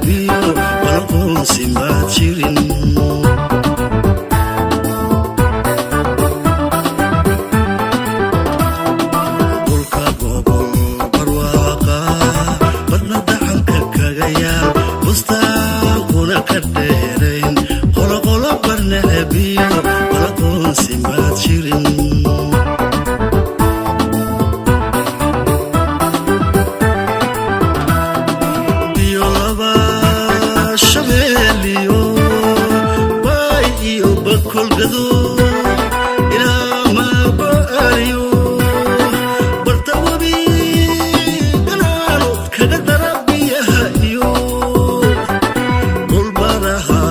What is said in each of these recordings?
barnacebiyo balaqoonsi maad jirin. Dhulka gobol barwaaqa badna daxalka kaga yaal, bustaankuna ka dheerayn, qoloqolo barnacebiyo balaqoonsi maad jirin. Biyo laba shabeeliyo baay iyo bakolgado ilaa maabaaliyo barta webi ganaanood kaga dara biyaha iyo dhulbaraha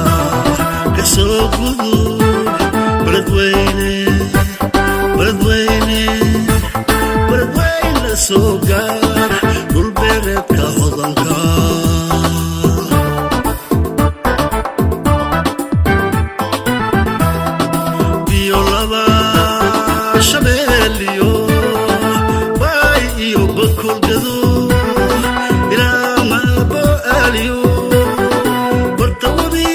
ka soo gudub beledweyne, beledweyne, beledweyne soo gaar, dhulbeereedka hodanka. Biyo laba shabeeliyo baay iyo bakolgado ilaa maabaaliyo barta webi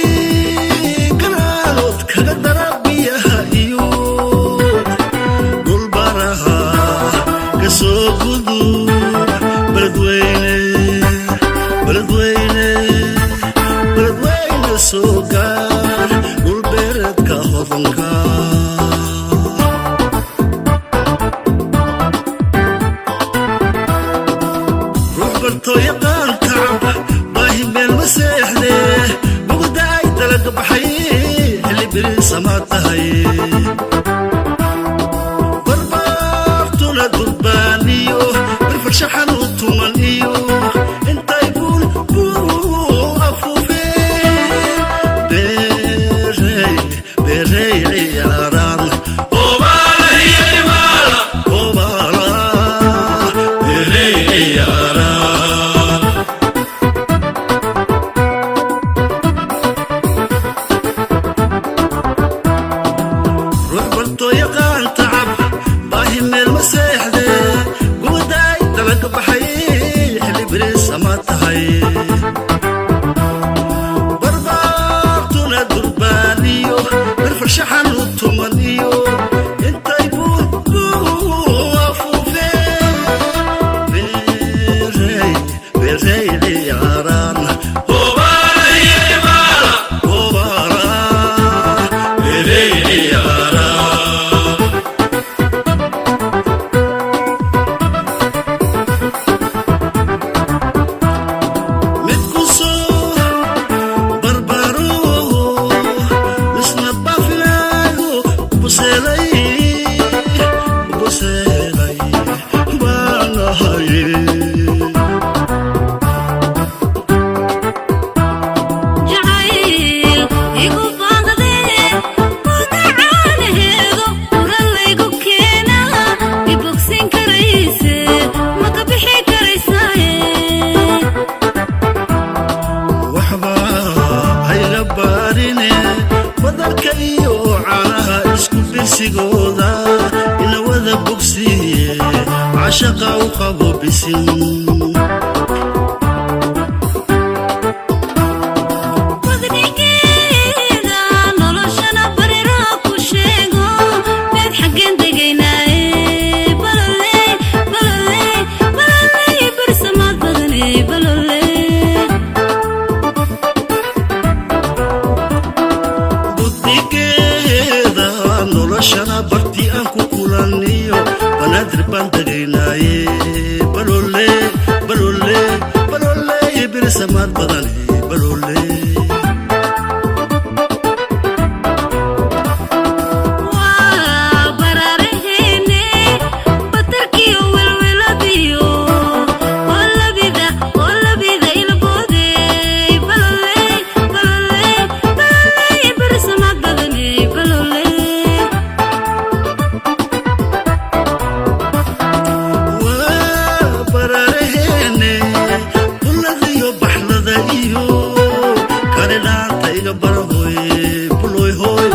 ganaanood kaga dara biyaha iyo dhulbaraha ka soo gudub beledweyne, beledweyne, beledweyne soo gaar, dhulbeereedka hodanka. Ruux bartoo yaqaan tacab baahi meel ma seexde, mugudaay dalaga baxay xilli beriisamaad tahay, barbaartuna durbaaniyo birfarshaxan u tuman iyo intay buun buu afuufeen beerey beerey ciyaaraan. Obaala beerey ciyaaraan. Ruux bartoo yaqaan tacab baahi meel ma seexde, gudaay dalaga baxay xilli beriisama tahay, barbaartuna durbaaniyo birfarshaxan u tuman iyo intay buun buu afuufeen beerey beerey ciyaaraan. Obaala beerey ciyaaraan. Mid ku soo barbaro isna baafilaayo buseelay buseelay baanahay. Jacayl igu baaqdee magacaanaheedo uralaygu keenaa i bogsin karayse maka bixi karaysaaye. Waxba hayga baarine, badarka iyo caanaha isku birsigooda ina wada bogsiiye, cashaqa u qabo bisin. Wadnigeeda noloshana bareeraha ku sheego meed xaggeen degaynaaye, baloley baloley baloley barsamaad badaney baloley. Budnigeeda noloshana barti aan ku kulaniyo banaadir baan degaynaaye, balole balole balole birsamaad badane balole. Waa baraaraheene batarkiyo welweladiyo olabida olabida ilboodey baloley baloley baloley barsamaad badaney baloley. Waa baraaraheene bulladiyo baxlada iyo karidhaanta iga barahoy buloy hoy.